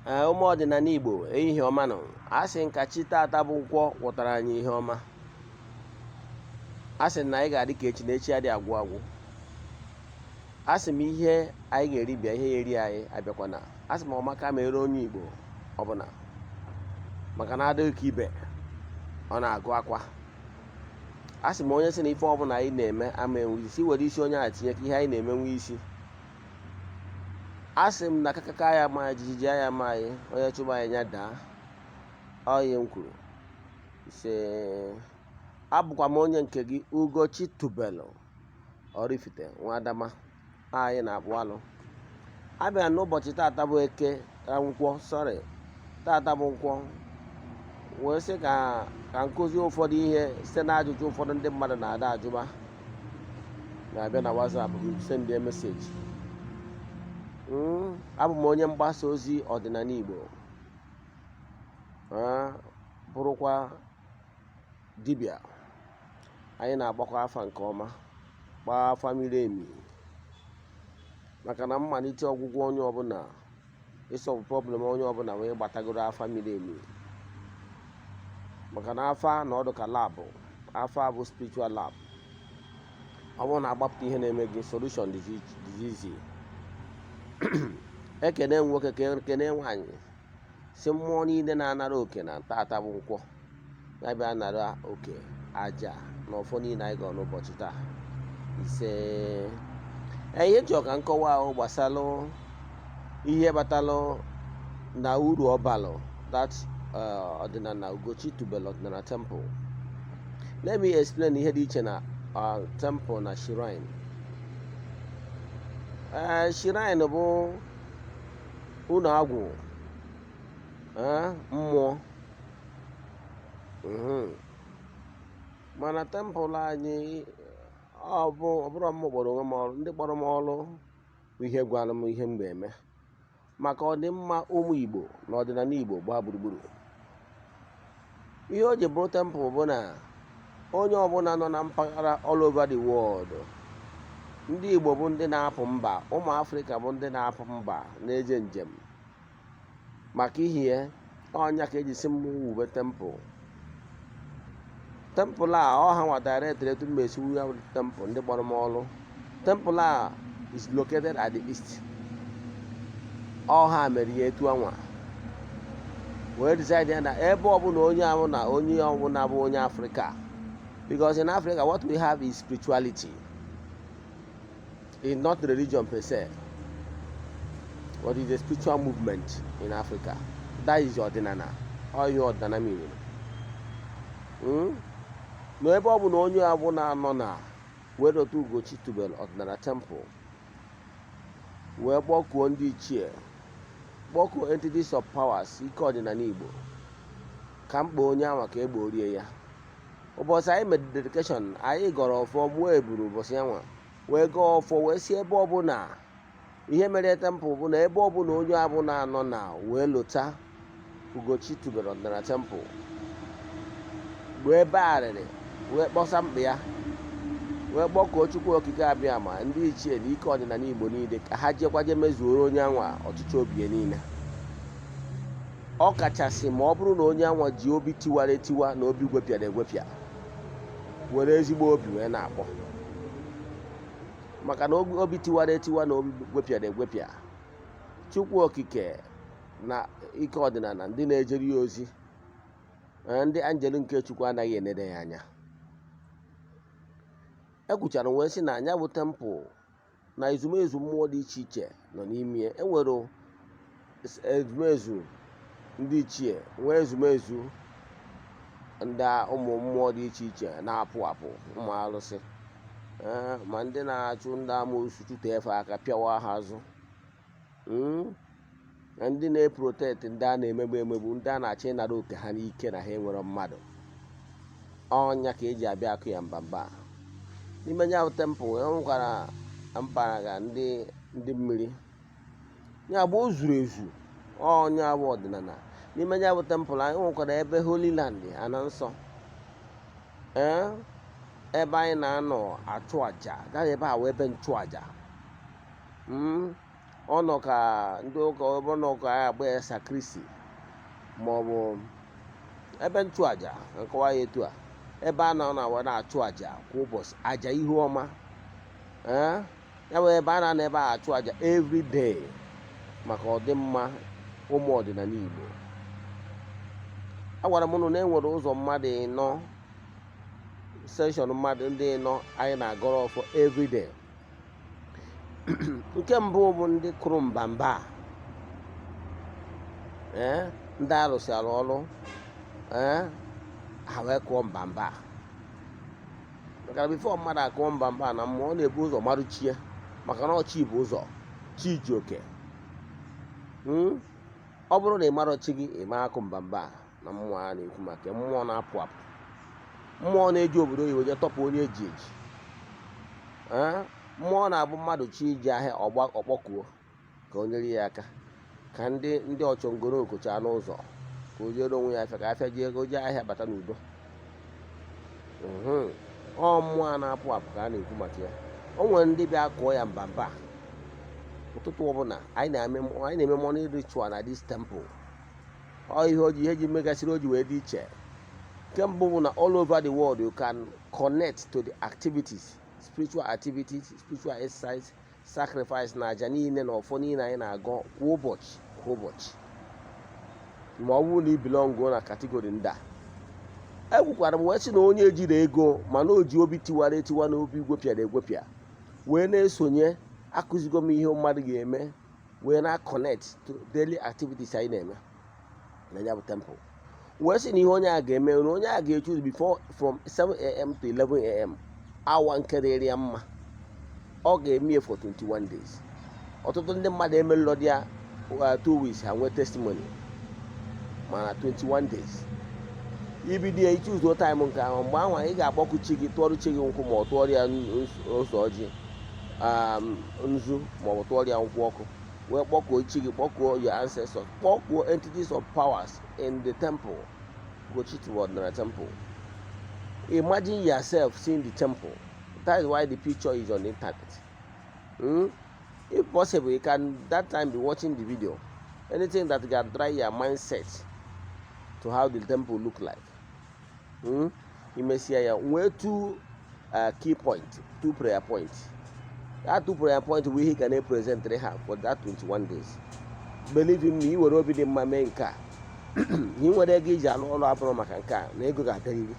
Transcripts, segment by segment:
Ee, ụmụ ọdịnala Igbo, ehihie ọma nụ. A sị nka chi tata bụ nkwọ wụtara anyị ihe ọma. A sị na anyị ga-adị ka echi na echi adị agwụ agwụ. A sị m ihe anyị ga-eri bịa, ihe ya eri anyị abịakwana. A sị m ọmaka mere onye Igbo ọbụla, maka na adịghị ka ibe ọ na-agụ akwa. A sị m onye sị na ife ọbụla anyị na-eme ama enwe isi, were isi onye a tinye ka ihe anyị na-eme nwee isi. A sị m na kakaka ya ma jijiji ya ma anyị, onye chụba anyị ya daa. Ọ ihe m kwuru ise. Abụkwa m onye nke gị, Ugochi Tubelu Oraifite Nwadama. Anyị na-akpụ alụ abịa n'ụbọchị tata bụ eke nkwọ, sorry, tata bụ nkwọ, wee sị ka nkụzi ụfọdụ ihe site na ajụjụ ụfọdụ ndị mmadụ na-ada ajụba na-abịa na WhatsApp m, send message. Abụ m onye mgbasa ozi ọdịnala Igbo, bụrụkwa dibịa. Anyị na-agbakọ afa nke ọma, gbaa afa miri emi, maka na mmalite ọgwụgwọ onye ọbụla, ị solve problem onye ọbụla, wee gbatagoro afa miri emi, maka na afa na ọdụ ka lab. Afa bụ spiritual lab. Ọ bụrụ na agbapụta ihe na-eme gị, solution disease. Ekene nwoke, kene nwaanyị, si mmụọ niile na-anara oke na tata bụ nkwọ ya bịa nara oke aja na ọfọ niile anyị gọrọ n'ụbọchị taa. Ise. Ihe nchọ ka nkọwa ahụ gbasalụ ihe batalụ na uru ọbalụ that ọdịnala Ugochi Tubelu ọdịnala temple. Let me explain ihe dị iche na temple na shrine. Ee, shrine bụ ụlọ agwụ, ee, mmụọ. Mana temple anyị, ọ bụ ọ bụrụ m kpọrọ onwe m ọrụ, ndị kpọrọ m ọrụ bụ ihe gwara m ihe m ga-eme maka ọdịmma ụmụ Igbo na ọdịnala Igbo gbaa gburugburu. Ihe o ji bụrụ temple bụ na onye ọbụla nọ na mpaghara all over the world, ndị Igbo bụ ndị na-apụ mba, ụmụ Afrịka bụ ndị na-apụ mba na-eje njem maka ihe ọnya ka eji si m wube temple. Temple a, ọ ha nwa direct etu m esi wu ya bụ temple. Ndị kpọrọ m ọrụ, temple a is located at the east. Ọ ha mere ya etu anwa wee decide ya na ebe ọbụla onye ahụ na onye ọbụla bụ onye Afrịka, because in Africa what we have is spirituality, is not religion per se, but it's a spiritual movement in Africa. That is ọdịnala. Ọ ihe ọdịnala meaning. Na ebe ọ bụ na onye ọbụla nọ na were Ugochi Tubelu ọdịnala temple wee kpọkuo ndị ichie, kpọkuo entities of powers, ike ọdịnala Igbo, ka mkpa onye anwa ka egborie ya. Ụbọchị anyị mere dedication, anyị gọrọ ọfọ, gbuo eburu ụbọchị anwa, wee gọọ ọfọ, wee si ebe ọbụla ihe mere temple bụ na ebe ọbụla onye ọbụla nọ na wee lota Ugochi Tubelu ọdịnala temple, wee bee arịrị, wee kpọsa mkpa ya, wee kpọkuo Chukwu Okike Abịa ma ndị ichie na ike ọdịnala Igbo niile, ka ha jekwaje mezuoro onye anwa ọchịchị obi ya niile, ọ kachasị ma ọ bụrụ na onye anwa ji obi tiwara etiwa na obi gwepịara egwepịa, were ezigbo obi wee na-akpọ, maka na obi tiwara etiwa na obi gwepịara egwepịa, Chukwu Okike na ike ọdịnala, ndị na-ejere ya ozi, ndị anjelu nke Chukwu anaghị enede ya anya. Ekwuchara wee sị na anya bụ temple na ezumezu mmụọ dị iche iche nọ n'ime ya. Enwere ezumezu ndị ichie, nwee ezumezu ndị ụmụ mmụọ dị iche iche na-apụ apụ, ụmụ arụsị, ee, ma ndị na-achụ ndị amoosu chụte efe aka pịawa ha azụ, na ndị na-e protect ndị a na-emegbu emegbu, ndị a na-achọ ịnara oke ha n'ike na ha enwere mmadụ. Ọnya ka eji abịa akụ ya mbamba n'ime ya bụ temple. E nwekwara mpaghara ndị mmiri ya bụ o zuru ezu. Ọnya bụ ọdịnala n'ime ya bụ temple. Anyị nwekwara ebe Holy Land, ana nsọ, ee, ebe anyị na-anọ achụ aja. Gaa ebe a wee ebe nchụaja. Ọ nọ ka ndị ụka, ebe ọ nọ ka anyị agba ya sacristy maọbụ ebe nchụaja. Nkọwa ya etu a: ebe a nọ na na-achụ aja kwa ụbọchị, aja ihu ọma. Ee, ya bụ ebe a na-anọ ebe a achụ aja every day maka ọdịmma ụmụ ọdịnala Igbo. Agwara m ụnụ na enwere ụzọ mmadụ ịnọ, section mmadụ ndị ịnọ anyị na-agọrọ ọfọ every day. Nke mbụ bụ ndị kụrụ mbamba, ee, ndị arụsịara ọrụ, ee, ha wee kụọ mbamba. Maka na before mmadụ akụọ mbamba na mmụọ, ọ na-ebu ụzọ marụ chie, maka na ọ chi bụ ụzọ, chi ji oke. Ọ bụrụ na ị marọ chi gị, ị ma akụ mbamba na mmụọ. A na-ekwu maka mmụọ na-apụ apụ, mmụọ na-eji obodo oyibo jee tọpụ onye eji eji. Ee, mmụọ na-abụ mmadụ chi iji ahịa ọgba ọkpọkuo ka o nyere ya aka, ka ndị ọchọngoro okochaa n'ụzọ, ka o jere onwe ya afịa, ka afịa jee, o jee ahịa bata n'udo. Ọ mmụọ a na-apụ apụ ka a na-ekwu maka ya. O nwere ndị bịa kụọ ya mbamba ụtụtụ ọbụla. Anyị na-eme morning ritual na this temple. Ọ ihe o ji, ihe ji megasịrị o ji wee dị iche. Nke mbụ bụ na all over the world you can connect to the activities, spiritual activities, spiritual exercise, sacrifice na aja niile na ọfọ niile anyị na-agọ kwa ụbọchị, kwa ụbọchị, ma ọ bụrụ na ị belong na category ndị a. Ekwukwara m wee sị na onye ejiri ego mana o ji obi tiwara etiwa na obi gwepịara egwepịa wee na-esonye, akụzigo m ihe mmadụ ga-eme wee na connect to daily activities anyị na-eme na ya bụ temple, wee sị na ihe onye a ga-eme na onye a ga-echoose before from 7 a.m. to 11 a.m., awa nke dịrị ya mma. Ọ ga-eme ya for 21 days. Ọtụtụ ndị mmadụ emelụlọ dị ya 2 weeks, ha nwee testimony. Mana 21 days, ibido ya, ichoosuo time nke ahụ, mgbe ahụ ị ga-akpọkụ chi gị, tụọrọ chi gị nkwụ, ma ọ tụọrọ ya ose ọjị, nzu, ma ọ bụ tụọrọ ya nkwụ ọkụ, wee kpọkuo chi gị, kpọkuo your ancestors, kpọkuo entities of powers in the temple, Ugochi Ọdịnala Temple. Imagine yourself seeing the temple. That is why the picture is on the internet. If possible, you can that time be watching the video, anything that can dry your mindset to how the temple look like. Imesia ya, nwee two key point, two prayer point. That two prayer point bụ ihe ị ga na-epresent ha for that 21 days. Believe in me, ị were obi dị mma mee nke a, ị nwere ego iji alụ ọrụ abụrụ maka nke a, na ego ga-abịarịrị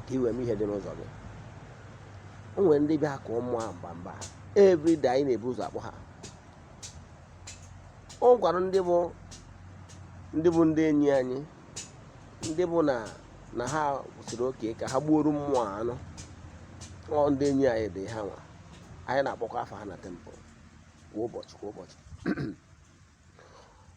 ka ị wee mee ihe dị n'ụzọ gị. O nwere ndị bịa kụọ mmụọ ahụ mba mba every day, anyị na-ebu ụzọ akpọ ha. O nwekwara ndị bụ ndị enyi anyị, ndị bụ na ha kwụsịrị oke ka ha gbuoro mmụọ anụ. Ọ ndị enyi anyị dị ha nwa, anyị na-akpọkọ afa ha na temple kwa ụbọchị, kwa ụbọchị.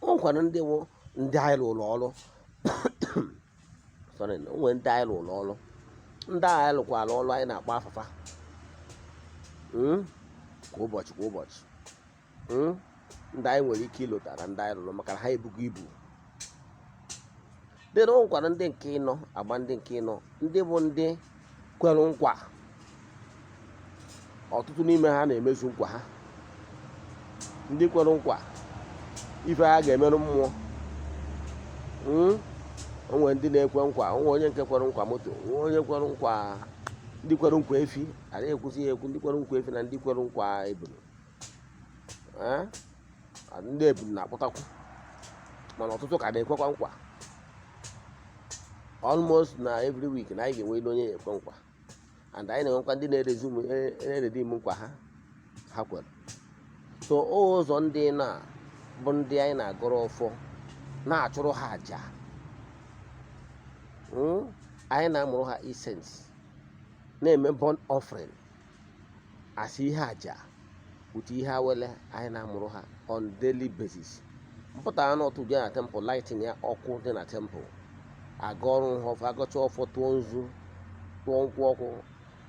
O nwekwara ndị bụ ndị anyị lụrụ ọrụ, sorry, o nwere ndị anyị lụrụ ọrụ, ndị anyị lụkwara ọrụ, anyị na-akpọ afafa kwa ụbọchị, kwa ụbọchị. Ndị anyị nwere ike ịlụtara ndị anyị lụrụ maka na ha ebugo ibu dị na. O nwekwara ndị nke ịnọ agba, ndị nke ịnọ, ndị bụ ndị kwere nkwa. Ọtụtụ n'ime ha na-emezu nkwa ha. Ndị kwere nkwa ife ha ga-emerụ mmụọ. O nwere ndị na-ekwe nkwa, o nwere onye nke kwere nkwa moto, nwee onye kwere nkwa, ndị kwere nkwa efi, adịghị ekwuzi ya ekwu, ndị kwere nkwa efi na ndị kwere nkwa ebulu. Eh? Ndị ebulu na-akpụtakwu, mana ọtụtụ ka na-ekwekwa nkwa. Almost na every week na anyị ga-enwe onye ekwe nkwa, and anyị na-enwekwa ndị na-eredeem nkwa ha ha kwere. So ụzọ ndị na bụ ndị anyị na-agọrọ ọfọ, na-achụrụ ha àjà. Anyị na-amụrụ ha incense, na-eme burnt offering asị ihe àjà with ihe awele anyị na-amụrụ ha on daily basis. Mpụtara n'ụtụ jee na temple, lighting ya, ọkụ dị na temple, aga ọrụ ha ọfọ, agọcha ọfọ, tụọ nzu, tụọ nkwụ ọkụ,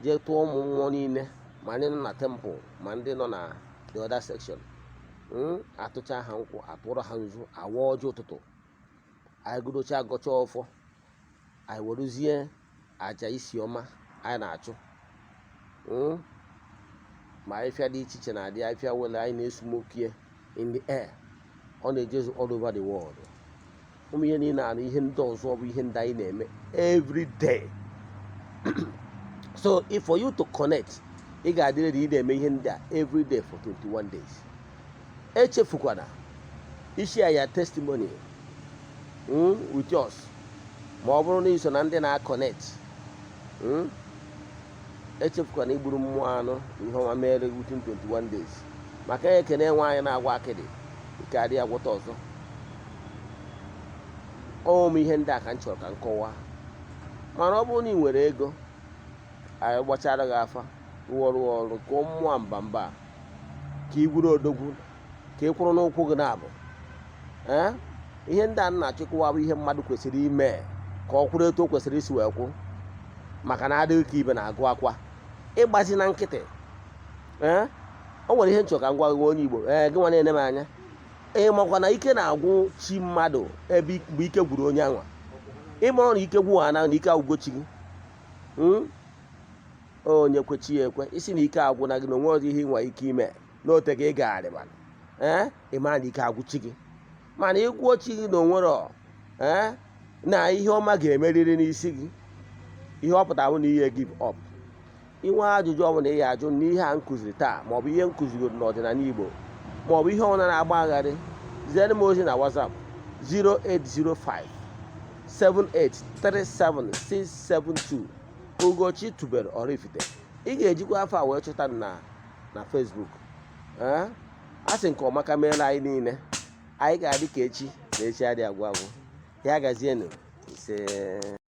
jee tụọ ụmụ mmụọ niile, ma ndị nọ na temple ma ndị nọ na the other section. Atụcha ha nkwụ, atụrụ ha nzu, awa ọjị ụtụtụ. Anyị gudocha, agọcha ọfọ, anyị weruzie àjà isi ọma anyị na-achụ. Ma ahịfịa dị iche iche na-adị, ahịfịa wele anyị na-esmokie. in the air, ọ na-ejezu all over the world. Ụmụ ihe niile na ihe ndị ọzọ bụ ihe ndị anyị na-eme every day. So if for you to connect, ị ga-adị ready. Ị na-eme ihe ndị a every day for 21 days. Echefukwana ishare ya testimony with us ma ọ bụrụ na iso na ndị na-aconnect. Echefukwana igburu mmụọ anụ ihe ọma mere within 21 days, maka ekene nwaanyị na-agwa akịdị nke adịghị agwọta ọzọ. Ụmụ ihe ndị a ka m chọrọ ka m kọwaa. Mana ọ bụrụ na ị nwere ego, anyị gbachara gị afa, rụọ ọrụ ọrụ kụọ mmụọ mba mba, ka ị gwuru odogwu, ka ị kwụrụ n'ụkwụ gị na-abụ. Ee, ihe ndị a m na-achịkwa bụ ihe mmadụ kwesịrị ime ka ọ kwụrụ etu o kwesịrị isi wee kwụ, maka na adịghị ka ibe na-agụ akwa ịgbazi na nkịtị. Ee, o nwere ihe nchọ ka m gwa gị, onye Igbo. Ee, gị nwa na-ene m anya, ị makwa na ike na-agwụ chi mmadụ ebe mgbe ike gwuru onye anwa. Ịmụrụ na ike gwụ ha na ike agwụgo chi gị. Onye kwechi ya ekwe isi na ike agwụ na gị na onwe ọzọ ihe ị nwa ike ime n'ote ka ị gagharịbara. Ee, ị mara na ike agwụ chi gị, mana ịgwụọ chi gị na onwero, ee, na ihe ọma ga-emerịrị n'isi gị. Ihe ọ pụtara bụ na ihe give up. Inwe ajụjụ ọbụla ị ga-ajụ n'ihe a m kụziri taa, maọbụ ihe m kụzigoro n'ọdịnala Igbo, maọbụ ihe ọbụla na-agba agharị, ziere m ozi na WhatsApp 0805 7837672. Ugochi Tubelu Oraifite. Ị ga-ejikwa afọ a wee chọta m na Facebook. Ee, a sị nke ọmaka meela anyị niile. Anyị ga-adị ka echi na echi adị agwụ agwụ. Ya gazienụ. Ise.